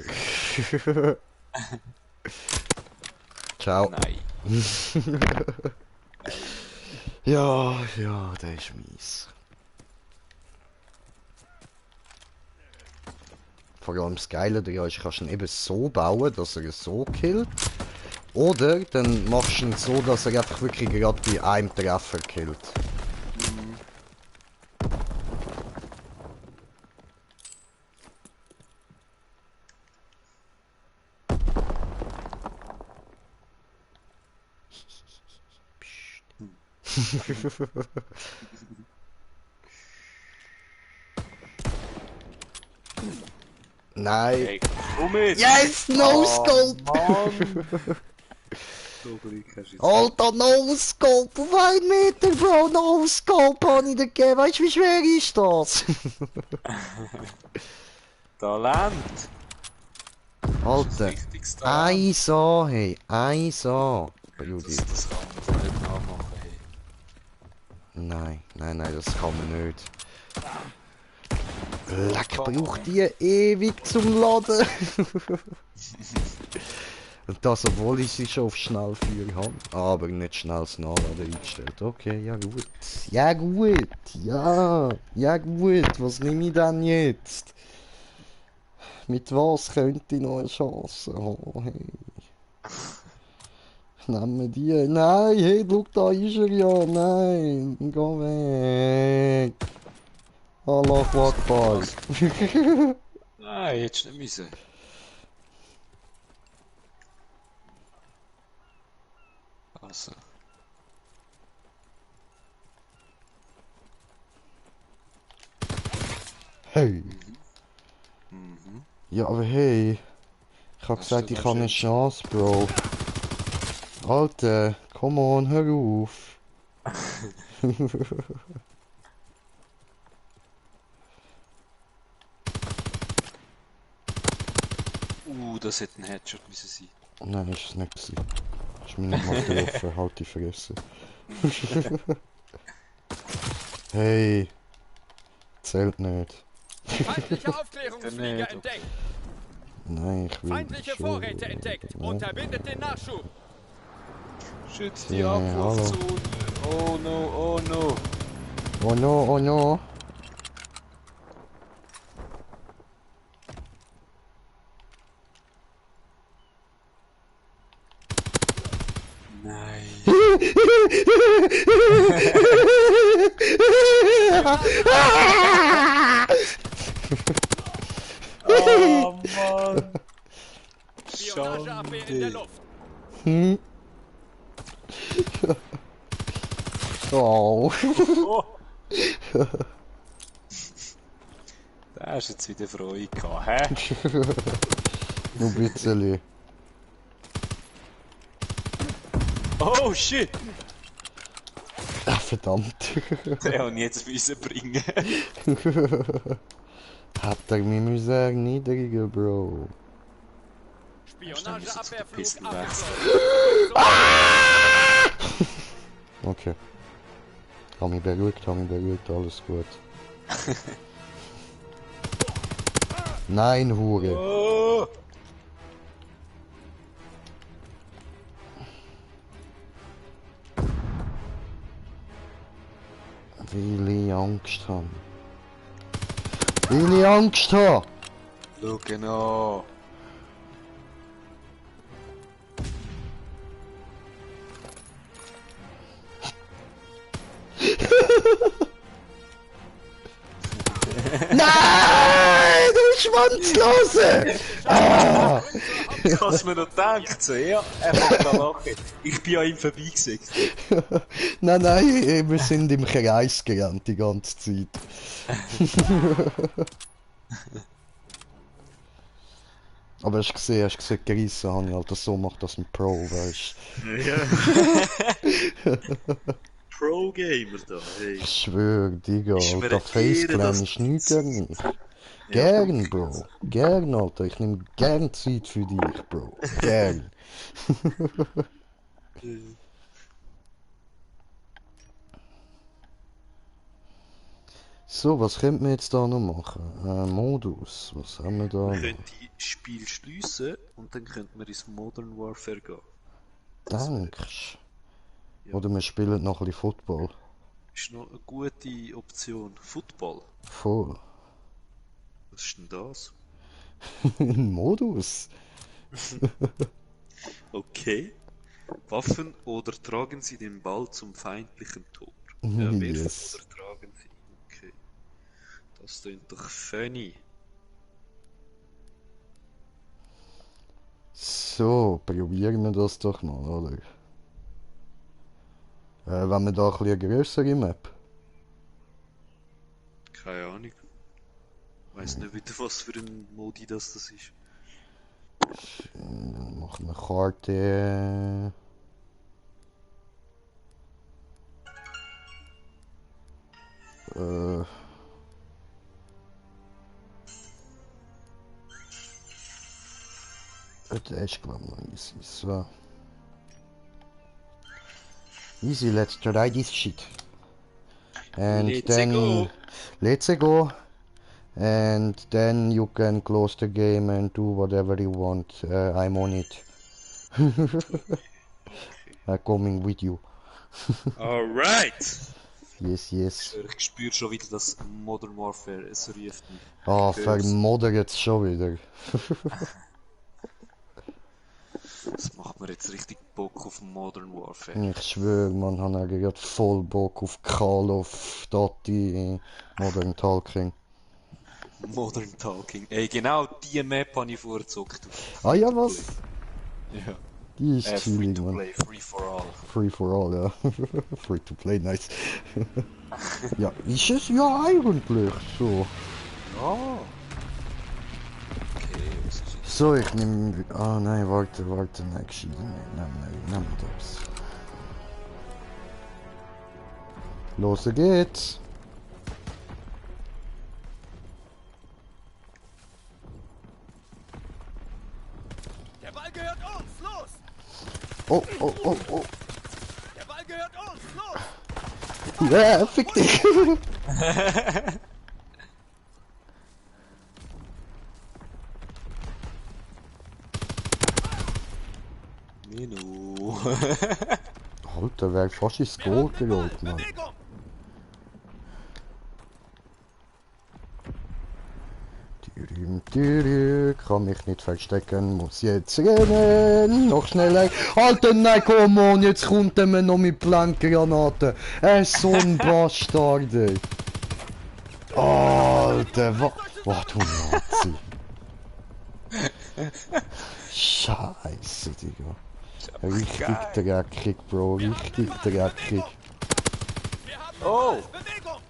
Ciao. Nein. Ja, ja, der ist mies. Vor allem das Geile daran ist, kannst du ihn eben so bauen, dass er so killt. Oder dann machst du ihn so, dass er einfach wirklich gerade bei einem Treffer killt. Nein. Hey, komm mit! Yes, no scope! Mann! So Glück hast du jetzt. Alter, no scope auf 1 Meter, Bro, no scope habe ich dir gegeben. Weißt du, wie schwer ist das? Talent! Alter, Richtiges Talent. 1A, hey, 1A. Brudi. Das kann man doch nicht nachmachen, hey. Nein, nein, nein, das kann man nicht. Leck, braucht die ewig zum Laden. Und das, obwohl ich sie schon auf Schnellfeuer habe. Aber nicht schnelles Nachladen eingestellt. Okay, ja gut. Ja gut, ja. Ja gut, was nehme ich denn jetzt? Mit was könnte ich noch eine Chance haben? Hey. Nehmen wir die. Nein, hey, schau, da ist er ja. Nein, geh weg. Allah Akbar. Nein, hättest du nicht müssen. Also. Hey. Mhm. Ja, aber hey. Ich hab Hast gesagt, du ich da habe eine schön- Chance, Bro. Alter, come on, hör auf. Das hätte ein Headshot müssen sein. Nein, ist es nicht gewesen. Ist mir nicht mal getroffen, halt die Fresse. Hey, zählt nicht. Feindliche Aufklärungsflieger Nicht, entdeckt. Nein, ich will Feindliche schon. Vorräte entdeckt. Unterbindet den Nachschub. Schützt die Ja, Abwurfzone. Oh no, oh no. Oh no, oh no. Nein. Oh Mann. Spionageabwehr in der Schande. Luft. Hm. Oh. Oh. Da hast du jetzt wieder Freude gehabt, hä? Nur ein bisschen. Oh shit! Ah, verdammt. Den habe ich jetzt müssen bringen. Hat er mich müssen erniedrigen, Bro. Spionageabwehrflug Pisten abgeschlossen. Okay. Hab mich beruhigt, alles gut. Nein, Hure. Oh. Weil ich Angst habe. Weil ich Angst habe! Schau genau. Nein! Du Schwanzlose! Ah! Ich hab's mir noch gedacht, so, ja, einfach da lachen. Ich bin an ihm vorbeigesägt. Nein, nein, wir sind im Kreis gerannt die ganze Zeit. Aber hast du gesehen, gerissen habe ich halt, so macht das ein Pro, weißt Ja. Pro-Gamer da, hey. Ich schwör, Digga, Ist mir Alter, eine Ehre, Faceclan dass ist du nichts gegen mich. Ja. Gern, Bro. Gern, Alter. Ich nehm gern Zeit für dich, Bro. Gern. So, was könnten wir jetzt da noch machen? Modus. Was haben wir da Wir noch? können die Spiel schliessen und dann könnten wir ins Modern Warfare gehen. Das Denkst Ja. Oder wir spielen noch ein bisschen Football. ist noch eine gute Option. Football. Voll. Was ist denn das? Modus? Okay. Waffen oder tragen Sie den Ball zum feindlichen Tor? Ja, werfen Yes. oder tragen Sie? Okay. Das klingt doch funny. So, probieren wir das doch mal, oder? Wenn wir da ein bisschen eine grössere Map. Keine Ahnung. Weiss nicht wieder, was für ein Modi das ist. Dann machen wir Karte. Das ist glaube ich noch easy. So. Easy, let's try this shit. And Let's then go. let's go. And then you can close the game and do whatever you want. I'm on it. I'm coming with you. Alright! Yes, yes. Ich spüre schon wieder, dass Modern Warfare es ruft mich. Ah, Ich hör's. vermoddert jetzt schon wieder. Das macht mir jetzt richtig Bock auf Modern Warfare. Ich schwöre, man hat gerade voll Bock auf Call of Duty Modern Talking. Modern Talking. Ey, genau die Map habe ich vorgezockt. Ah ja, was? Ja. Die ist Free chillig, to man. play, free for all. Free for all, ja. Free to play, nice. Ja, ist es ja eigentlich so. Ja. Okay, was ist jetzt? So, ich nehme... Ah nein, warte, nein, gescheiden. Nehmen das. Los geht's. Der Ball gehört uns! Los! Oh. Der Ball gehört uns! Los! Ja, fick dich. Minu. Alter, wer fast ins Goal geholt, Mann. Bewegung! Kann mich nicht verstecken, muss jetzt rennen, noch schneller. Alter, nein, komm on, jetzt kommt er mir noch mit Blankgranaten. Er ist so ein Bastard, ey. Alter, was du Nazi. Scheiße, Digga. Richtig dreckig, Bro, richtig dreckig. Wir haben Oh! Bewegung!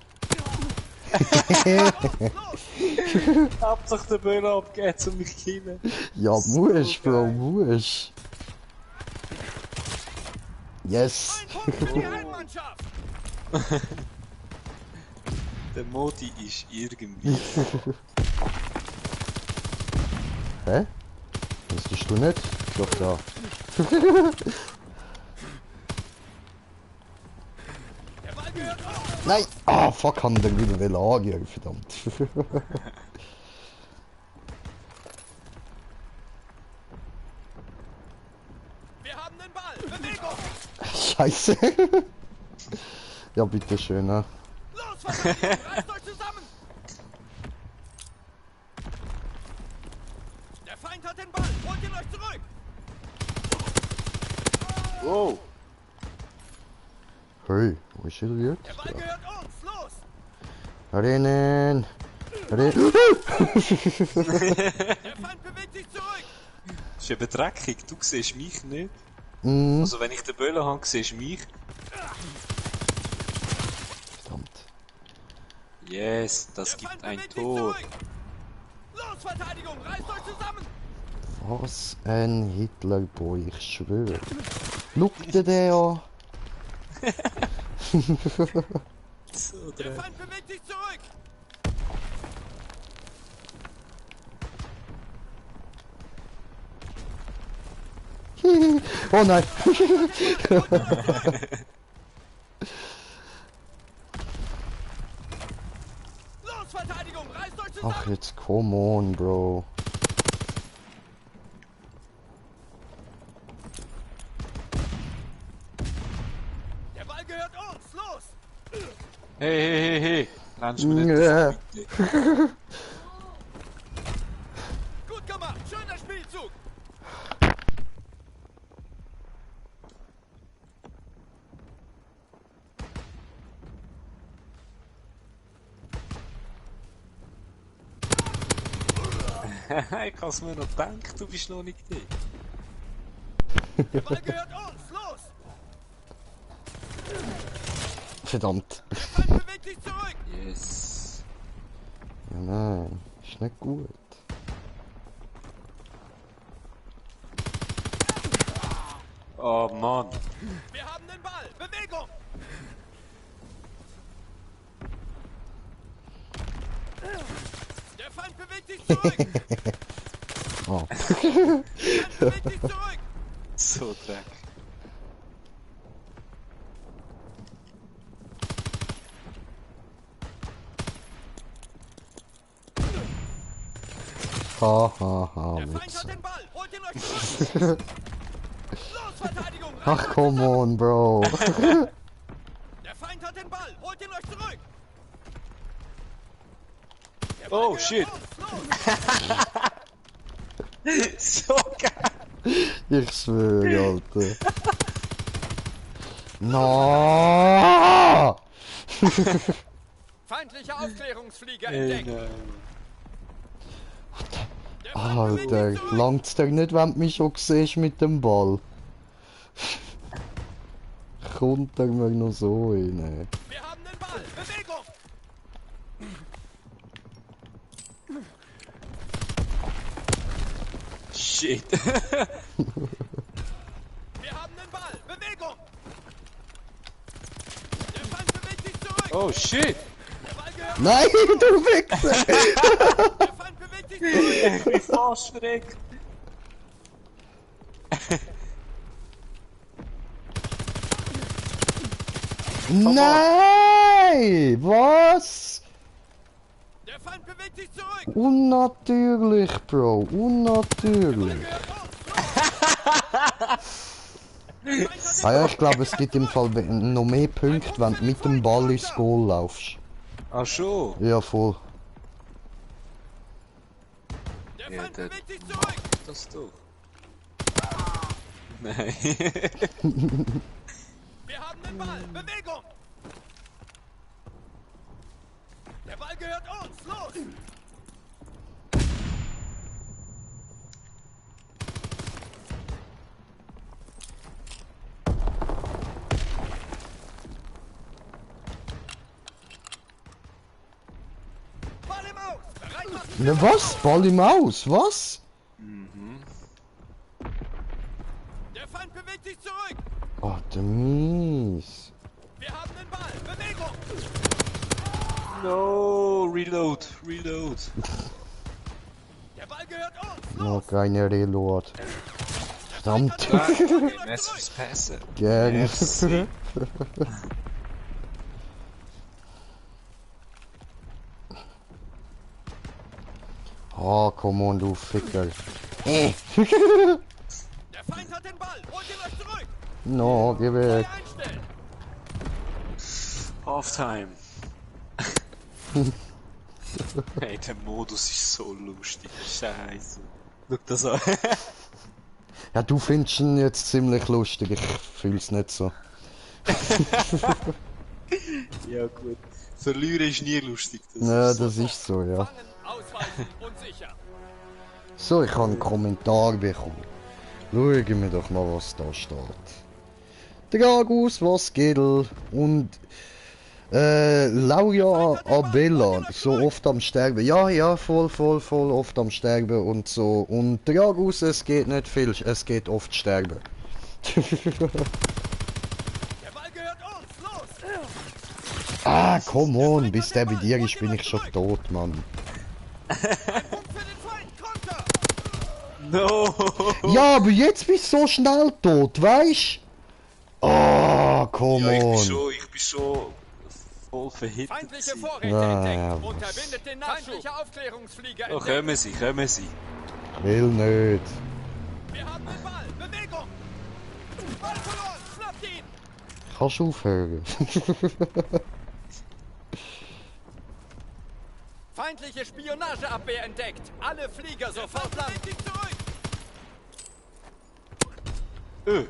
Hauptsache der Böller abgeben, um mich zu killen. Ja, muss, Bro, muss. Yes. Ein Punkt für die Heimmannschaft! Der Modi ist irgendwie. Hä? Wusstest du nicht? Doch da. Der Ball gehört uns! Nein! Ah, fuck, haben den wieder angehen, verdammt. Wir haben den Ball! Bewegung! Scheiße. Ja, bitteschön, ne? Los, Verteidigung! Reißt euch zusammen! Der Feind hat den Ball! Holt ihn euch zurück! Wow! Hey, wo ist er jetzt? Der Ball gehört uns! Los! Rennen! Der Feind bewegt sich zurück! Das ist eben dreckig, du siehst mich nicht. Mhm. Also wenn ich den Böller habe, siehst du mich. Verdammt. Yes, das Der gibt Feind ein bewegt sich Tor. zurück! Los, Verteidigung! Reißt euch zusammen! Was ein Hitlerboy, ich schwöre. Schau dir den an. So Der dreckig. Feind bewegt sich zurück! Oh nein. Los, Verteidigung! Reißt euch zusammen! Ach, jetzt come on, Bro. Der Ball gehört uns! Los! Hey. Lernst du mir nicht Ja. davon, bitte? Gut gemacht! Schöner Spielzug! Ich hab's mir noch gedacht, du bist noch nicht da. Der Ball gehört uns! Los! Verdammt. Der Feind bewegt sich zurück! Yes. Ja, nein, ist nicht gut. Oh Mann. Wir haben den Ball! Bewegung! Der Feind bewegt sich zurück! Oh. Der Feind bewegt sich zurück! So Dreck. Ha ha ha, Der Feind Witz. hat den Ball! Holt ihn euch zurück! Los, Verteidigung! Ach, come on, Bro. Der Feind hat den Ball! Holt ihn euch zurück! Der Oh, gehört shit. uns. Los! So geil. Ich schwöre, Alter. No! Feindliche Aufklärungsflieger Ey, entdeckt! nein. Der Feind bewegt Alter, sich zurück! langt's dir nicht, wenn du mich schon siehst mit dem Ball? Kommt er mir noch so rein? Wir haben den Ball! Bewegung! Shit. Wir haben den Ball! Bewegung! Der Feind bewegt sich zurück! Oh shit. Der Ball gehört Nein, du Wichser! Der Feind bewegt sich zurück! Ich bin fast verreckt. Nein! Was? Der Feind bewegt sich zurück! Unnatürlich, Bro. Unnatürlich. Ah ja, ich glaube, es gibt im Fall noch mehr Punkte, wenn du mit dem Ball ins Goal laufst. Ach schon. Ja, voll. Der Ja, Feind der- bewegt sich zurück! Das doch. Nein. Wir haben den Ball! Bewegung! Der Ball gehört uns! Los! Ball im Aus! Bereit machen! Ne, was? Ball im Aus? Was? Der Feind bewegt sich zurück! Oh, der mies. Wir haben den Ball! Bewegung! No, reload, reload. Der Ball gehört uns! Oh, Los! keine Reload. Verdammt. Merci fürs Passen. Gerne. Merci. Oh, come on, du Ficker. Der Feind hat den Ball! Holt ihn euch zurück! No, geh Feuer weg. einstellen! Halftime. Hey, der Modus ist so lustig. Scheiße. Schau das an. Ja, du findest ihn jetzt ziemlich lustig. Ich fühl's nicht so. Ja gut. Verlieren ist nie lustig. Ja, ist so. das ist so, ja. Fangen, ausweichen und sicher! So, ich habe einen Kommentar bekommen. Schauen wir doch mal, was da steht. Dragus, was geht? Und Lauria Abella, so oft am Sterben. Ja, ja, voll oft am Sterben und so. Und Dragus, es geht nicht viel, es geht oft sterben. Der Ball gehört uns! Los! Ah, come on, bis der bei dir ist, bin ich schon tot, Mann. Punkt für den Feind! Konter! No! Ja, aber jetzt bist du so schnell tot, weißt? Ah, come Ja, on. ich bin schon voll verhittet. Feindliche gewesen. Vorräte Ja, entdeckt! ja, Unterbindet den Nachschub! Feindliche Aufklärungsflieger Oh, entdeckt! kommen Sie, kommen Sie. Will nicht. Wir haben den Ball! Bewegung! Ball verloren! Schnappt ihn! Kannst du aufhören? Feindliche Spionageabwehr entdeckt! Alle Flieger sofort landen! Sich zurück! Der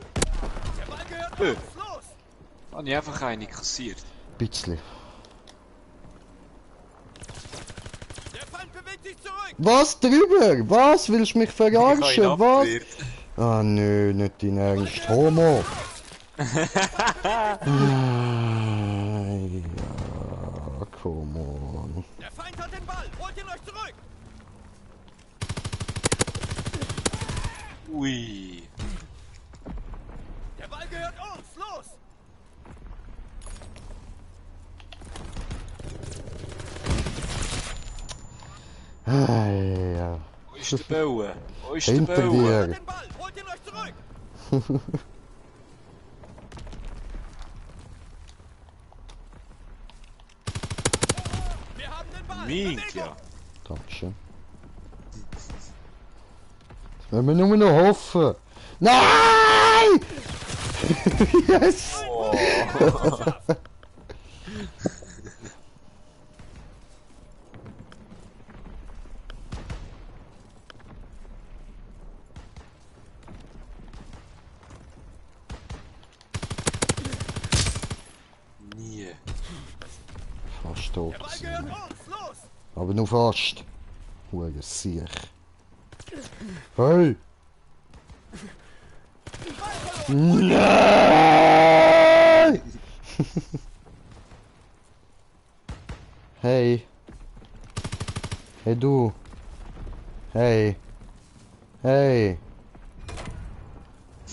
Ball gehört uns! Los! Habe ich einfach eine kassiert. Bisschen. Der Feind bewegt sich zurück! Was drüber? Was? Willst du mich Ich habe ihn verarschen? Was? abgewehrt. Ah, nö, nicht dein Ernst. Homo. Come on. Der Feind hat den Ball. Holt ihn euch zurück. Ui. Der Ball gehört uns. Los. Ah, ja. Wo ist der Bauer? Wo ist der Hinter Bauer? dir. Den Ball. Holt ihn euch zurück. Wir haben den Ball. Minchia. Dankeschön. Jetzt müssen wir nur noch hoffen. Nein! Yes! Nie. Fast tot Der Ball gewesen. gehört uns. Los. Aber nur fast. Hure Siech. Hey! Nein! Hey. Hey du. Hey. Hey.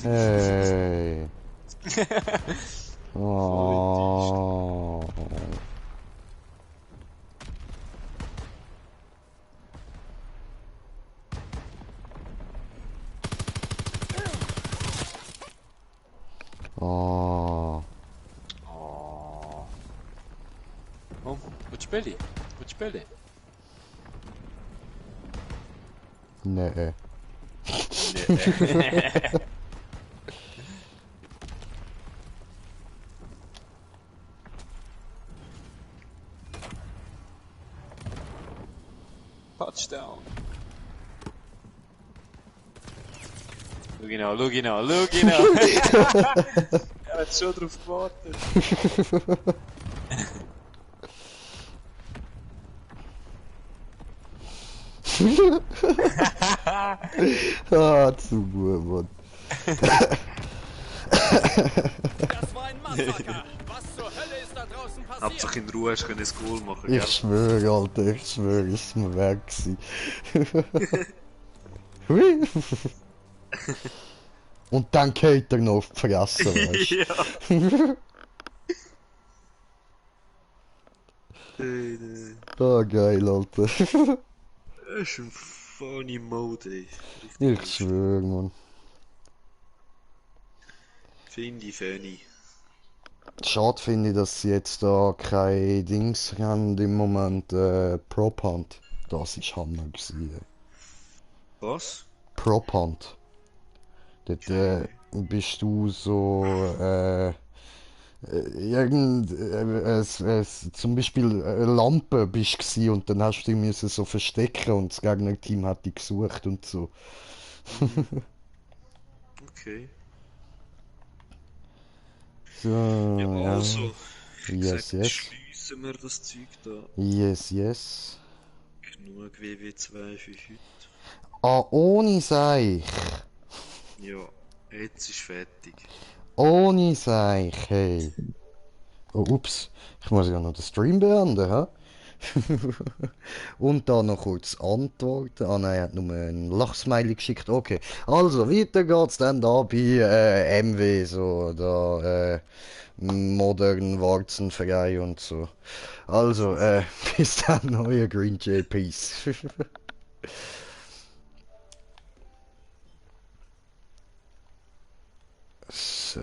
Hey. Oh. Oh. Oh. Kom, wat speel je? Wat speel je? Nee. Nee. Touchdown. Look je nou, look je nou, look je nou. Ja, het is zo erop gewartet. Ah, zu gut, Mann. Das war ein Massaker. Was zur Hölle ist da draußen passiert? Hauptsache in Ruhe hast du ein Goal machen, gell? Ich schwöre, Alter, ich schwöre, ist mir weg gewesen. Hui. Und dann geht er noch auf die Fresse, weißt du? Ja. Nee. Ah, geil, Alter. Das ist ein funny Mode, ey. Ich schwöre, Mann. Finde ich funny. Schade finde ich, dass sie jetzt da keine Dings haben im Moment, Prop Hunt. Das ist Hammer gewesen. Was? Prop Hunt. Dort bist du so, zum Beispiel eine Lampe bist gsi und dann hast du dich müssen so verstecken und das Gegnerteam hat dich gesucht und so. Okay. So, Ja, ja. also. Ich Yes, sag, yes. schliessen wir das Zeug da. Yes, yes. Genug WW2 für heute. Ah, ohne Seich. Ja, jetzt ist fertig. Ohne Seich, hey. Oh, ups. Ich muss ja noch den Stream beenden, hä? Und da noch kurz antworten. Ah nein, er hat nur ein Lachsmiley geschickt. Okay. Also, weiter geht's dann da bei MW, so, da, Modern Warzenverein und so. Also, bis dann, euer Green Jay, Peace. So.